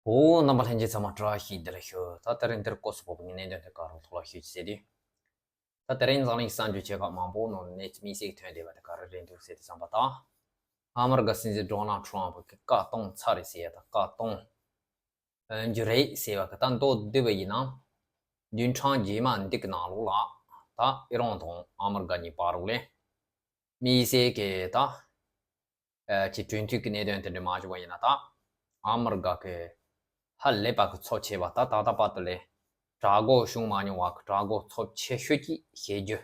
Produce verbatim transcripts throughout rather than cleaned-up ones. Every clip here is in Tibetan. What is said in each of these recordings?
འོ། རྣམ་པ་ལྷན་རྒྱས་ཚང་མ་བཀྲ་ཤིས་བདེ་ལེགས་ཞུ། ད་དེ་རིང་འདིར་སྐོར་སུ་བབས་པའི་གནད་དོན་དེ་ག་རུ་ཐོག་ལ་ཞུ་ཅི་ཟེར་དུས། ད་དེ་རིང་འཛམ་གླིང་གསར་འགྱུར་ཆེ་ཁག་མང་པོ་ནང་གནས་ཚུལ་དམིགས་བསལ་ཐོན་བསྡད་པ་དེ་ག་རེ་རེད་འདུག་ཟེར་དུས་ཙམ་པ་དང་། ཨ་མི་རི་ཀ་སྲིད་འཛིན་ཌོ་ནལ་ཊམ་ཕ་གིས་བཀའ་གཏོང་ཚར་རེད་ཟེར་ཡ་ད་བཀའ་གཏོང་རྒྱུ་རེད་ཟེར་བ་གི་ད་མདོར་བསྡུས་པ་ཡིན་ན། བདུན་ཕྲག་རྗེས་མ་འདི་གི་ནང་ལོགས་ལ་ད་ཨི་རན་དང་ཨ་མི་རི་ཀ་གཉིས་བར་ལ་དམིགས་བསལ་གི་ད། ཨ། ཅིག་གྲོས་མཐུན་གྱི་གནད་དོན་དེ་འདྲ་མ་བྱུང་བ་ཡིན་ན་ད། ཨ་མི་རི་ཀ་གི་ཧ་ལས་པ་གི་ཚབས་ཆེ་བ་ད་ད་ལྟ་བར་དུ་ལས་དྲག་རྒོལ་བྱུང་མ་མྱོང་བ་གི་དྲག་རྒོལ་ཚབས་ཆེ་ཤོས་ཀྱི་བྱེད་རྒྱུ།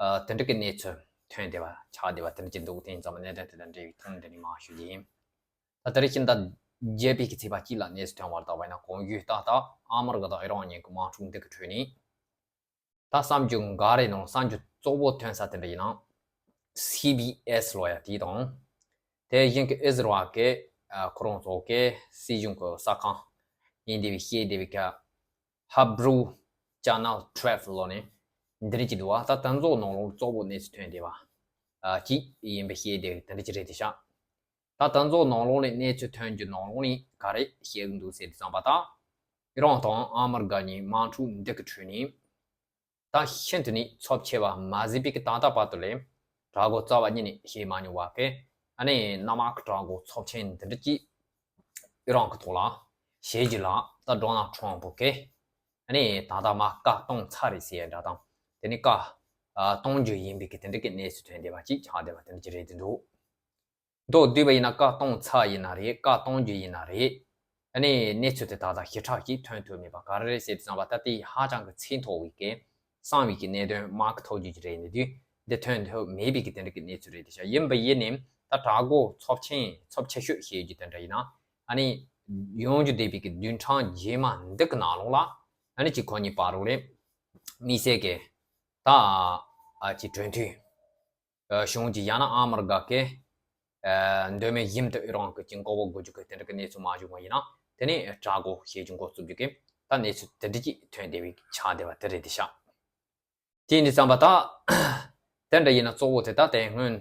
ཨ། དེ་འདྲ་གི་གནས་ཚུལ་ཐོན་བསྡད་པ་ཆགས་བསྡད་པ་དེ་འདྲ་ཅིག་འདུག་དེ་ཡིན་ཙང་གནད་དོན་དེ་དང་འབྲེལ་བའི་ཐོག་ནས་འདི་ནས་མར་ཞུ་རྒྱུ་ཡིན། ད་དེ་རིང་ཕྱི་ཟླ་བརྒྱད་པའི་གི་ཚེས་པ་གཅིག་ལ་གནས་ཚུལ་ཐོན་པར་བལྟས་པ་ཡིན་ན་གོང་ཞུས་ལྟར་ད་ཨ་མི་རི་ཀ་དང་ཨི་རན་གཉིས་ཀྱི་དམག་འཁྲུག་འདི་གི་ཁྲོད་ནས། ད་གསར་འགྱུར་འགའ་རེ་ནང་གསར་འགྱུར་གཙོ་བོ་ཐོན་ས་དེ་འདྲ་ཡིན་ན། སི་བི་ཨེས་ལབ་ཡ་དེ་དང་། དེ་བཞིན་གྱི་ཨི་ཟི་རལ་གྱི་ཨ་ཁོ་རང་ཚོ་གི་སྲིད་གཞུང་གི་གསར་ཁང་ཡིན་བསྡད་པའི་བཤད་བསྡད་པའི་ག་Hebrew Channel Twelve ལབ་ནས་འདི་འདྲ་ཅིག་འདུག་བ། ད་དེ་ཚོ་ནང་ལོགས་གཙོ་བོ་གནས་ཚུལ་ཐོན་བསྡད་པ་ཨ་ཅིག་ཡིན་པའི་བཤད་བསྡད་པའི་དེ་འདྲ་ཅིག་རེད་དེ་ཤག་ད་དེ་ཚོ་ནང་ལོགས་ནས་གནས་ཚུལ་ཐོན་རྒྱུ་ནང་ལོགས་ནས་ག་རེ་བཤད་གི་འདུག་ཟེར་དུས་ཙམ་པ་ད། ཨི་རན་དང་ཨ་མི་རི་ཀ་གཉིས་དམག་འཁྲུག་འདི་གི་ཁྲོད་ནས། ད་ཤིན་ཏུ་ནས་ཚབས་ཆེ་བ་མ་ཟད་པའི་གི་ད་ལྟ་བར་དུ་ལས་དྲག་རྒོལ་རྩ་བ་ཉིད་ནས་བྱས་མ་མྱོང་བ་གི་ཨ་ནི་གནམ་དམག་གི་དྲག་རྒོལ་ཚབས་ཆེན་འདི་འདྲ་ཅིག་ཨི་རན་གི་ཐོག་ལ་བྱེད་རྒྱུ་ལ་ད་ཌོ་ནལ་ཊམ་ཕ་གིས་ཨ་ནི་ད་ལྟ་མར་བཀའ་གཏོང་ཚར་རེད་ཟེར་ཡ་འདྲ་དང་དེ་ནི་བཀའ་ཨ་གཏོང་རྒྱུ་ཡིན་པའི་གི་དེ་འདྲ་གི་གནས་ཚུལ་ཐོན་བསྡད་པ་ཅིག་ཆགས་བསྡད་པ་དེ་འདྲ་ཅིག་རེད་དེ་འདུག་མདོར་བསྡུས་པ་ཡིན་ན་བཀའ་གཏོང་ཚར་ཡིན་ན་རེད། བཀའ་གཏོང་རྒྱུ་ཡིན་ན་རེད། ཨ་ནི་གནས་ཚུལ་དེ་ད་ལྟ་ཞེ་དྲག་ཅིག་ཐོན་ཐུབ་མེད་པ་ག་རེ་རེད་ཟེར་དུས་ཙམ་པ་ད་ལྟའི་ཧ་ཅང་གི་ཚད་མཐོ་བའི་གི་གསང་བའི་གི་གནད་དོན་དམག་གི་ཐོག་བརྒྱུད་ཀྱི་རེད་ནི་དུས་འདི་ཐོན་ཐུབ་མེད་པའི་གི་དེ་འདྲ་གི་གནས་ཚུལ་རེད་དེ་ཤག་ཡིན་པ་ཡིན་ནའི་ད་དྲག་རྒོལ་ཚབས་ཆེན་ཚབས་ཆེ་ཤོས་བྱེད་རྒྱུ་དེ་འདྲ་ཡིན་ན་ཨ་ནི་ཡོང་རྒྱུ་བསྡད་པའི་གི་བདུན་ཕྲག་རྗེས་མ་འདི་གི་ནང་ལོགས་ལ་ཨ་ནི་ཅིག་ཁོ་གཉིས་བར་ལ་རེད། དམིགས་བསལ་གི་ད་ཨ་ཅིག་གྲོས་མཐུན། གཞུང་གི་ཡང་ན་ཨ་མི་རི་ཀ་གི་འདོད་མོས་བཞིན་དུ་ཨི་རན་གྱི་མགོ་བོ་སྒུར་རྒྱུ་གི་དེ་འདྲ་གི་གནས་ཚུལ་མ་བྱུང་བ་ཡིན་ན་དེ་ནས་དྲག་རྒོལ་བྱེད་རྒྱུ་འགོ་བཙུགས་རྒྱུ་གི་ད་གནས་ཚུལ་དེ་འདྲ་ཅིག་ཐོན་བསྡད་པའི་ཆགས་བསྡད་པ་དེ་རེད་དེ་ཤག་དེ་ཡིན་དུས་ཙམ་པ་ད་དེ་འདྲ་ཡིན་ན་གཙོ་བོ་དེ་ད་དེ་སྔོན་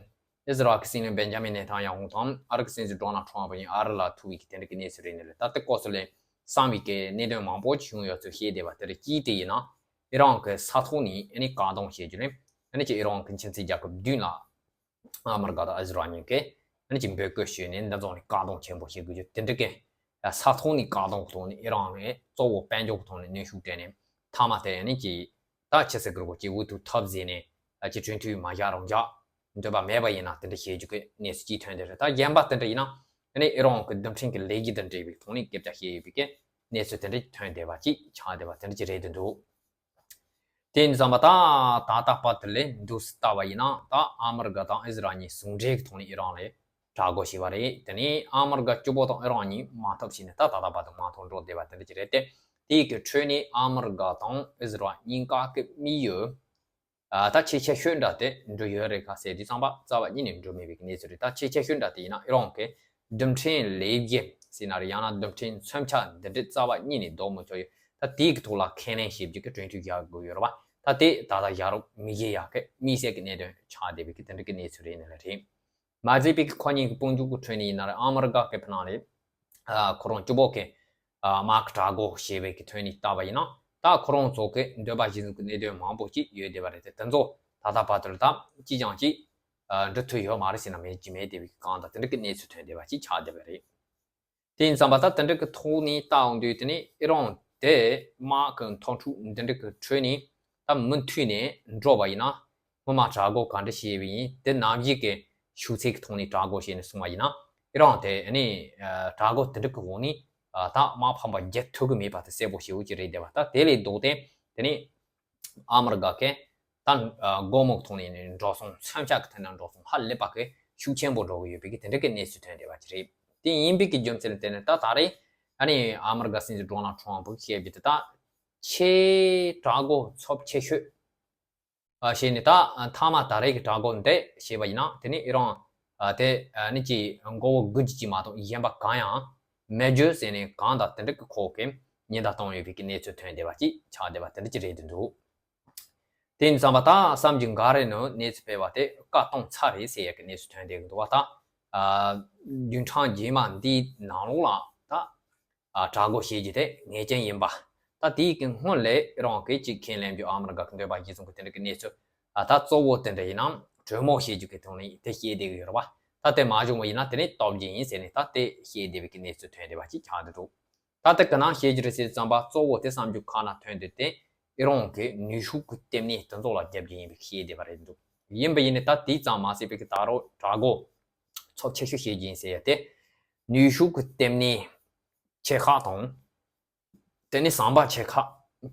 ཨི་ཟི་རལ་གྱི་སྲིད་བློན་བེན་ཇ་མིན་ནེ་ཐན་ཡ་ཧུ་དང་ཨ་རི་གི་སྲིད་འཛིན་ཌོ་ནལ་ཊམ་ཕ་ཡིན་ཨ་རི་ལ་ཐུག་པའི་གི་དེ་འདྲ་གི་གནས་ཚུལ་རེད་ནི་རེད། ད་དེ་སྐོར་སུ་ལས་གསང་བའི་གི་གནད་དོན་མང་པོ་ཅིག་བྱུང་ཡོད་ཚུལ་བཤད་བསྡད་པ་དེ་རེད། གཅིག་དེ་ཡིན་ན་ཨི་རན་གྱི་ས་ཐོག་ནས་ཨ་ནི་བཀག་སྡོམ་བྱེད་རྒྱུ་རེད། ཨ་ནི་ཅིག་ཨི་རན་གྱི་ཁྱིམ་མཚེས་རྒྱལ་ཁབ་བདུན་ལ། ཨ་མི་རི་ཀ་དང་ཨི་ཟི་རལ་གཉིས་ཀས་ཨ་ནི་ཅིག་འབོད་སྐུལ་ཞུས་ནས་འདི་ཚོ་ནས་བཀག་སྡོམ་ཆེན་པོ་བྱེད་དགོས་རྒྱུ་དེ་འདྲ་གི་ས་ཐོག་ནས་བཀག་སྡོམ་གི་ཐོག་ནས་ཨི་རན་ནས་གཙོ་བོ་དཔལ་འབྱོར་གི་ཐོག་ནས་གནོན་ཤུགས་སྤྲད་ནས་མཐའ་མ་དེ་ཨ་ནི་ཅིག་ད་ཆི་ཟེར་དགོས་རེད་གོ་ཅིག་འུ་ཐུག་ཐབས་ཟད་ནས་ཨ་ཅིག་གྲོས་མཐུན་མ་བཞག་རང་བཞག་འདོད་པ་མེད་པ་ཡིན་ན་དེ་འདྲ་བྱེད་རྒྱུ་གི་གནས་ཚུལ་ཅིག་ཐོན་བསྡད་རེད། ད་གཞན་པ་དེ་འདྲ་ཡིན་ན་ཨ་ནི་ཨི་རན་གི་རྡུལ་ཕྲན་གི་ལས་གཞི་དང་འབྲེལ་བའི་ཐོག་ནས་སྐད་ཆ་བཤད་ཡོད་པའི་གི་གནས་ཚུལ་དེ་འདྲ་ཐོན་བསྡད་པ་ཅིག་ཆགས་བསྡད་པ་དེ་འདྲ་ཅིག་རེད་དེ་འདུག་དེ་ཡིན་ཙང་པ་ད་ད་ལྟ་བར་དུ་ལས་འདུག་སེ་ལྟ་བ་ཡིན་ན་ད་ཨ་མི་རི་ཀ་དང་ཨི་ཟི་རལ་གཉིས་ཟུང་འབྲེལ་གྱི་ཐོག་ནས་ཨི་རན་ལ་དྲག་རྒོལ་བྱས་པ་རེད། དེ་ནས་ཨ་མི་རི་ཀ་གཅིག་པོ་དང་ཨི་རན་གཉིས་མ་ཐབས་བྱས་ནས་ད་ད་ལྟ་བར་དུ་མ་ཐོག་འགྲོ་བསྡད་པ་དེ་འདྲ་ཅིག་རེད་དེ། དེའི་གི་ཁྲོད་ནས་ཨ་མི་རི་ཀ་དང་ཨི་ཟི་རལ་གཉིས་ཀ་གི་དམིགས་ཡུལ་ཨ་ད་ཆེས་ཆེ་ཤོས་འདྲ་དེ་འགྲུབ་ཡོད་རེད་ག་ཟེར་དུས་ཙམ་པ་རྩ་བ་ཉིད་ནས་འགྲུབ་མེད་པའི་གནས་ཚུལ་རེད། ད་ཆེས་ཆེ་ཤོས་འདྲ་དེ་ཡིན་ན་ཨི་རན་གི་རྡུལ་ཕྲན་ལས་གཞི་ཟེར་ན་རེད། ཡང་ན་རྡུལ་ཕྲན་མཚོན་ཆ་འདི་འདྲ་རྩ་བ་ཉིད་ནས་འདོགས་མི་ཆོག་ཡོད། ད་དེའི་གི་ཐོག་ལ་ཁས་ལེན་བྱེད་རྒྱུ་གི་གྲོས་མཐུན་བཞག་དགོས་ཡོད་རེད་བ། ད་དེ་ད་ལྟ་བཞག་རོགས་མི་བྱེད་ཡག་གི་དམིགས་བསལ་གི་གནད་དོན་ཆགས་བསྡད་པའི་གི་དེ་འདྲ་གི་གནས་ཚུལ་རེད་ནི་ལ་རེད། མ་ཟད་པའི་གི་ཁོ་གཉིས་ཀྱི་དཔུང་འཇུག་གི་ཁྲོད་ནས་ཡིན་ན་རེད། ཨ་མི་རི་ཀ་གི་ཕི་ནང་རེད། ཨ་ཁོ་རང་གཅིག་པོ་གི་ཨ་དམག་གི་དྲག་རྒོལ་བྱས་པའི་གི་ཐོག་ནས་བལྟས་པ་ཡིན་ན་ད་ཁོ་རང་ཚོ་གི་འདོད་པ་གཞིར་བཟུང་གི་གནད་དོན་མང་པོ་ཅིག་ཡོད་བསྡད་པ་རེད་དེ། དེ་ཚོ་ད་ལྟ་བར་དུ་ལ་ད་ཅི་ཅང་ཅིག་ཨ་འགྲུབ་ཐུབ་ཡོད་མ་རེད་ཟེར་ན་མེད་ཀྱི་མེད་བསྡད་པའི་གི་གང་ལྟར་དེ་འདྲ་གི་གནས་ཚུལ་ཐོན་བསྡད་པ་ཅིག་ཆགས་བསྡད་པ་རེད། དེ་ཡིན་ཙང་པ་ད་དེ་འདྲ་གི་ཐོག་ནས་བལྟ་འོང་དུས་དེ་ནས་ཨི་རན་དེ་དམག་གི་འཐབ་འཁྲུག་འདི་འདྲ་གི་ཁྲོད་ནས་ད་མུ་མཐུད་ནས་འགྲོ་བ་ཡིན་ན་སྔོན་མ་དྲག་རྒོལ་ག་འདྲ་བྱས་པ་ཡིན་དེ་ནམ་རྒྱུན་གི་ཤུགས་ཚད་ཀྱི་ཐོག་ནས་དྲག་རྒོལ་བྱས་ནས་སོང་བ་ཡིན་ན་ཨི་རན་དེ་ནས་དྲག་རྒོལ་དེ་འདྲ་གི་འོག་ནས་ད་དམག་ཕམ་པ་རྒྱག་ཐུབ་ཀྱི་མེད་པ་དེ་གསལ་པོ་ཞེ་པོ་ཅིག་རེད་བསྡད་པ། ད་དེ་ལས་ལྡོག་སྟེ་དེ་ནས་ཨ་མི་རི་ཀ་གི་ད་སྒོ་མོ་ཐོག་ནས་འགྲོ་སོང་མཚོན་ཆ་གི་ཐད་ནས་འགྲོ་སོང་ཧ་ལས་པ་གི་ཤུགས་ཆེན་པོ་འགྲོ་གི་ཡོད་པའི་གི་དེ་འདྲ་གི་གནས་ཚུལ་ཐོན་བསྡད་པ་ཅིག་རེད། དེ་ཡིན་པའི་གི་རྒྱུ་མཚན་ལ་བརྟེན་ནས་ད་ད་རེས་ཨ་ནི་ཨ་མི་རི་ཀ་སྲིད་འཛིན་ཌོ་ནལ་ཊམ་ཕ་གིས་བཤད་རྒྱུ་དེ་ད་ཆེས་དྲག་རྒོལ་ཚབས་ཆེ་ཤོས་ཨ་བྱས་ནས་ད་མཐའ་མ་ད་རེས་ཀྱི་དྲག་རྒོལ་འདི་བྱས་པ་ཡིན་ན་དེ་ནི་ཨི་རན་ཨ་དེ་ཨ་ནི་ཀྱི་མགོ་བོ་སྒུར་རྒྱུ་ཅིག་མ་གཏོགས་གཞན་པ་གང་ཡང་མེད་རྒྱུ་ཟེར་ནས་གང་དང་དེ་འདྲ་གི་ཁོག་གི་ཉེན་བརྡ་བཏང་ཡོད་པའི་གི་གནས་ཚུལ་ཐོན་བསྡད་པ་ཅིག་ཆགས་བསྡད་པ་དེ་འདྲ་ཅིག་རེད་དེ་འདུག་དེ་ཡིན་ཙང་པ་ད་གསར་འགྱུར་འགའ་རེ་ནང་གནས་ཚུལ་སྤེལ་བ་དེ་བཀའ་གཏོང་ཚར་རེད་ཟེར་ཡ་གི་གནས་ཚུལ་ཐོན་བསྡད་ཀྱི་འདུག་བ། ད་ཨ་བདུན་ཕྲག་རྗེས་མ་འདིའི་ནང་ལོགས་ལ་ད་ ཨ་དྲག་རྒོལ་བྱེད་རྒྱུ་དེ་ངེས་ཅན་ཡིན་པ། ད་དེའི་གི་སྔོན་ལས་རང་གི་ཅིག་ཁས་ལེན་རྒྱུ་ཨ་མི་རི་ཀ་གི་འདོད་པ་གཞིར་བཟུང་གི་དེ་འདྲ་གི་གནས་ཚུལ། ཨ་ད་གཙོ་བོ་དེ་འདྲ་ཡིན་ནའང་གྲོས་མོལ་བྱེད་རྒྱུ་གི་ཐོག་ནས་དེ་བཤད་བསྡད་ཀྱི་ཡོད་རེད་པ། ད་དེ་མ་བྱུང་བ་ཡིན་ན་དེ་ནས་སྟོབས་ཆེན་ཡིན་ཟེར་ནས་ད་དེ་བཤད་བསྡད་པའི་གི་གནས་ཚུལ་ཐོན་བསྡད་པ་ཅིག་ཆགས་བསྡད་འདུག་ད་ལྟ་གི་ནང་བཤད་རྒྱུ་རེད་ཟེར་ཙམ་པ་གཙོ་བོ་དེ་བསམ་རྒྱུ་ཁ་ན་ཐོན་དུས་དེ་ཨི་རན་གྱི་ནུས་ཤུགས་ཀྱི་ལྟེ་གནས་དེ་ཚོ་ལ་རྒྱབ་ཀྱི་ཡིན་པའི་བཤད་བསྡད་པ་རེད་འདུག་ཡིན་པ་ཡིན་ནའི་ད་དེ་ཙམ་མ་ཟད་པའི་གི་ད་རུང་དྲག་རྒོལ་ཚབས་ཆེ་ཤོས་བྱེད་ཀྱི་ཡིན་ཟེར་ཡ་དེ་ནུས་ཤུགས་ཀྱི་ལྟེ་གནས་ཆེ་ཁག་དང་། དེ་ནས་ཟམ་པ་ཆེ་ཁག་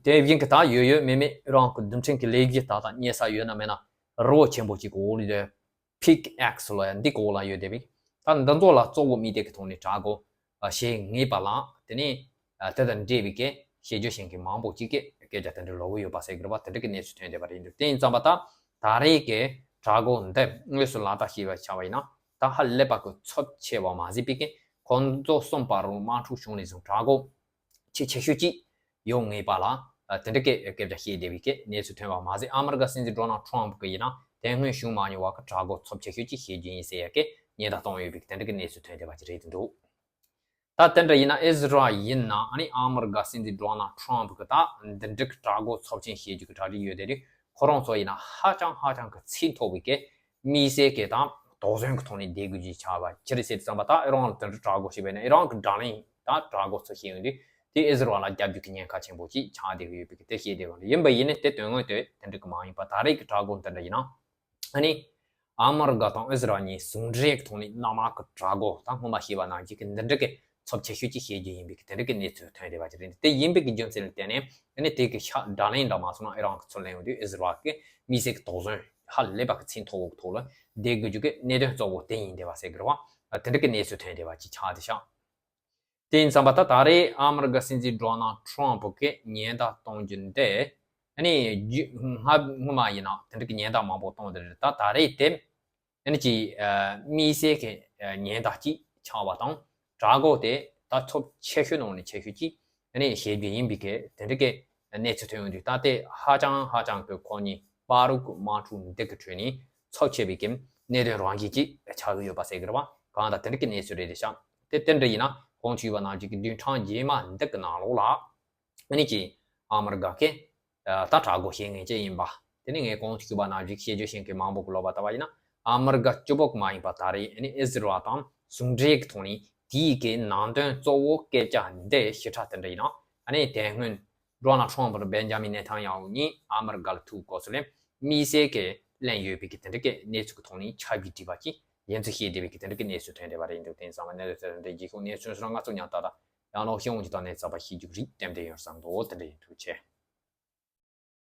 དེ་བཞིན་གྱི་ད་ཡོད་ཡོད་མེད་མེད་ཨི་རན་གྱི་རྡུལ་ཕྲན་གྱི་ལས་གཞི་ད་ལྟ་རྙེད་ས་ཡོད་ན་མེད་ན་རི་བོ་ཆེན་པོ་གཅིག་གི་འོག་ལ་ཡོད། Pickaxe ལོ་ཡ་འདི་གོ་ལ་ཡོད་དེ་བིག་ད་འདི་ཚོ་ལ་གཙོ་བོ་དམིགས་གཏད་ཀྱི་ཐོག་ནས་དྲག་རྒོལ་བྱེད་ངེས་པ་ལ་དེ་ནས་དེ་དང་འབྲེལ་བའི་གི་བཤད་རྒྱུ་ཤེས་མཁན་མང་པོ་ཅིག་གིས་སྐད་ཆ་དེ་འདྲ་ལབ་ཀྱི་ཡོད་པ་ཟེར་གི་རེད་པ། དེ་འདྲ་གི་གནས་ཚུལ་ཐོན་བསྡད་པ་རེད་འདུག་དེ་ཡིན་ཙམ་པ་ད་ད་རེས་ཀྱི་དྲག་རྒོལ་འདི་དངོས་སུ་ལག་བསྟར་བྱས་པ་ཆགས་པ་ཡིན་ན་ད་ཧ་ལས་པ་གི་ཚབས་ཆེ་བ་མ་ཟད་པའི་གི་ཁོང་ཚོ་གསུམ་བར་རུ་དམག་འཁྲུག་བྱུང་ནས་བཟུང་དྲག་རྒོལ་ཆེས་ཆེ་ཤོས་ཅིག་ཡོང་ངེས་པ་ལ་ཨ་དེ་འདྲ་གི་སྐད་ཆ་བཤད་བསྡད་པའི་གི་གནས་ཚུལ་ཐོན་པ་མ་ཟད། ཨ་མི་རི་ཀ་སྲིད་འཛིན་ཌོ་ནལ་ཊམ་གི་ཡིན་ན་དེ་སྔོན་བྱུང་མ་མྱོང་བ་གི་དྲག་རྒོལ་ཚབས་ཆེ་ཤོས་ཅིག་བྱེད་རྒྱུ་ཡིན་ཟེར་ཡ་གི་ཉེན་བརྡ་བཏང་ཡོད་པའི་གི་དེ་འདྲ་གི་གནས་ཚུལ་ཐོན་བསྡད་པ་ཅིག་རེད་འདུག་ད་དེ་འདྲ་ཡིན་ན་ཨི་ཟི་རལ་ཡིན་ན་ཨ་ནི་ཨ་མི་རི་ཀ་སྲིད་འཛིན་ཌོ་ནལ་ཊམ་གི་ད་འདི་འདྲ་གི་དྲག་རྒོལ་ཚབས་ཆེན་བྱེད་རྒྱུ་གི་གྲ་སྒྲིག་ཡོད་དེ་རེད། ཁོ་རང་ཚོ་ཡིན་ན་ཧ་ཅང་ཧ་ཅང་གི་ཚད་མཐོ་བའི་གི་དམིགས་བསལ་གྱི་དང་དོགས་ཟོན་གྱི་ཐོག་ནས་བསྡད་དགོས་ཀྱི་ཆགས་པ་ཅི་རེད་ཟེར་ཙམ་པ་ད་ཨི་རན་ལ་དེ་འདྲ་དྲག་རྒོལ་བྱས་པ་ཡིན་ན་ཨི་རན་གྱི་དགྲ་ལན་དང་དྲག་རྒོལ་ཚོ་བྱེད་ཡོང་དུས་དེ་ཨི་ཟི་རལ་ལ་རྒྱབ་སྐྱོར་གྱི་ཉེན་ཁ་ཆེན་པོ་ཅིག་ཆགས་བསྡད་ཀྱི་ཡོད་པའི་གི་དེ་བཤད་བསྡད་པ་རེད། ཡིན་པ་ཡིན་ནའི་དེ་དོན་དངོས་དེ་དེ་འདྲ་གི་མ་ཡིན་པ་ད་རེས་ཀྱི་དྲག་རྒོལ་འདི་འདྲ་ཡིན་ན་ཨ་ནི་ཨ་མི་རི་ཀ་དང་ཨི་ཟི་རལ་གཉིས་ཟུང་འབྲེལ་གྱི་ཐོག་ནས་མནའ་མ་གི་དྲག་རྒོལ་དང་སྔོན་མ་བྱས་པ་ནང་བཞིན་གྱི་འདི་འདྲ་གི་ཚབས་ཆེ་ཤོས་ཅིག་བྱེད་རྒྱུ་ཡིན་པའི་གི་དེ་འདྲ་གི་གནས་ཚུལ་ཐོན་བསྡད་པ་ཅིག་རེད། དེ་ཡིན་པའི་གི་རྒྱུ་མཚན་ལ་བརྟེན་ནས་ཨ་ནི་དེ་གི་ཤ་དགྲ་ལན་འདྲ་མ་སོང་ན་ཨི་རན་གྱི་ཚུར་ལེན་ཡོང་དུས་ཨི་ཟི་རལ་གྱི་དམིགས་བསལ་གྱི་དོགས་ཟོན་ཧ་ལས་པ་གི་ཚད་མཐོ་བོ་གི་ཐོག་ལ་བསྡད་དགོས་རྒྱུ་གི་གནད་དོན་གཙོ་བོ་དེ་ཡིན་བསྡད་པ་ཟེར་གི་རེད་བ། དེ་འདྲ་གི་གནས་ཚུལ་ཐོན་བསྡད་པ་ཅིག་ཆགས་བསྡད་ཤག་དེ་ཡིན་ཙམ་པ་ད་ད་རེས་ཨ་མི་རི་ཀ་སྲིད་འཛིན་ཌོ་ནལ་ཊམ་གྱིས་ཉེན་བརྡ་གཏོང་རྒྱུ་འདི་ཨ་ནི་རྒྱུ་སྔ་སྔོན་མ་ཡིན་ན་དེ་འདྲ་གི་ཉེན་བརྡ་མང་པོ་གཏོང་བསྡད་རེད། ད་ད་རེས་དེ་ཨ་ནི་ཅིག་དམིགས་བསལ་གྱི་ཉེན་བརྡ་ཅིག་ཆགས་པ་དང་དྲག་རྒོལ་དེ་ད་ཚབས་ཆེ་ཤོས་ནང་ནས་ཆེ་ཤོས་ཅིག་ཨ་ནི་བྱེད་རྒྱུ་ཡིན་པའི་གི་དེ་འདྲ་གི་གནས་ཚུལ་ཐོན་ཡོང་དུས་ད་དེ་ཧ་ཅང་ཧ་ཅང་གི་ཁོ་གཉིས་བར་དུ་དམག་འཁྲུག་འདི་གི་ཁྲོད་ནས་ཚབས་ཆེ་བའི་གི་གནད་དོན་རང་བཞིན་ཅིག་ཆགས་ཀྱི་ཡོད་པ་ཟེར་གི་རེད་བ། གང་ལྟར་དེ་འདྲ་གི་གནས་ཚུལ་རེད་དེ་ཤག་དེ་དེ་འདྲ་ཡིན་ན་གོང་དུ་ཞུས་པ་ནང་བཞིན་གྱི་བདུན་ཕྲག་རྗེས་མ་འདི་གི་ནང་ལོགས་ལ་ཨ་ནི་ཅིག་ཨ་མི་རི་ཀ་གི་ད་དྲག་རྒོལ་བྱེད་ངེས་ཅན་ཡིན་པ། དེ་ནི་ངས་གོང་དུ་ཞུས་པ་ནང་བཞིན་བཤད་རྒྱུ་ཤེས་མཁན་མང་པོ་གི་ལབ་པ་ལྟ་བ་ཡིན་ན་ཨ་མི་རི་ཀ་གཅིག་པོ་གི་མ་ཡིན་པ་ད་རེས་ཨ་ནི་ཨི་ཟི་རལ་དང་ཟུང་འབྲེལ་གྱི་ཐོག་ནས་དེའི་གི་ནང་དོན་གཙོ་བོ་སྐད་ཆ་འདི་ཞིབ་ཕྲ་དེ་འདྲ་ཡིན་ན་ཨ་ནི་དེ་སྔོན་ཌོ་ནལ་ཊམ་དང་བེན་ཇ་མིན་ནེ་ཐན་ཡ་ཧུ་གཉིས་ཨ་མི་རི་ཀ་ལ་ཐུག་གོ་སོ་ལེ་དམིགས་བསལ་གྱི་ལན་ཡོད་པའི་གི་དེ་འདྲ་གི་གནས་ཚུལ་གྱི་ཐོག་ནས་ཆབས་ཅིག་བྲིས་པ་ཅིག་ཡིན་ཚུལ་བཤད་བསྡད་པའི་གི་དེ་འདྲ་གི་གནས་ཚུལ་ཐོན་བསྡད་པ་རེད་འདུག་དེ་ཡིན་ཙང་གནས་ཚུལ་དེ་འདྲ་རྗེས་ཤུལ་གནས་ཚུལ་སོགས་ང་ཚོ་ཉམས་ཏག་ཏག་ཡང་ལོག་ཤེས་ཡོང་གི་དང་གནས་ཚགས་པ་ཤེས་རྒྱུ་རིགས་ཏན་ཏན་ཡོད་བསམ་འདུག་དེ་འདྲ་ཡིན། ཐུགས་རྗེ་ཆེ།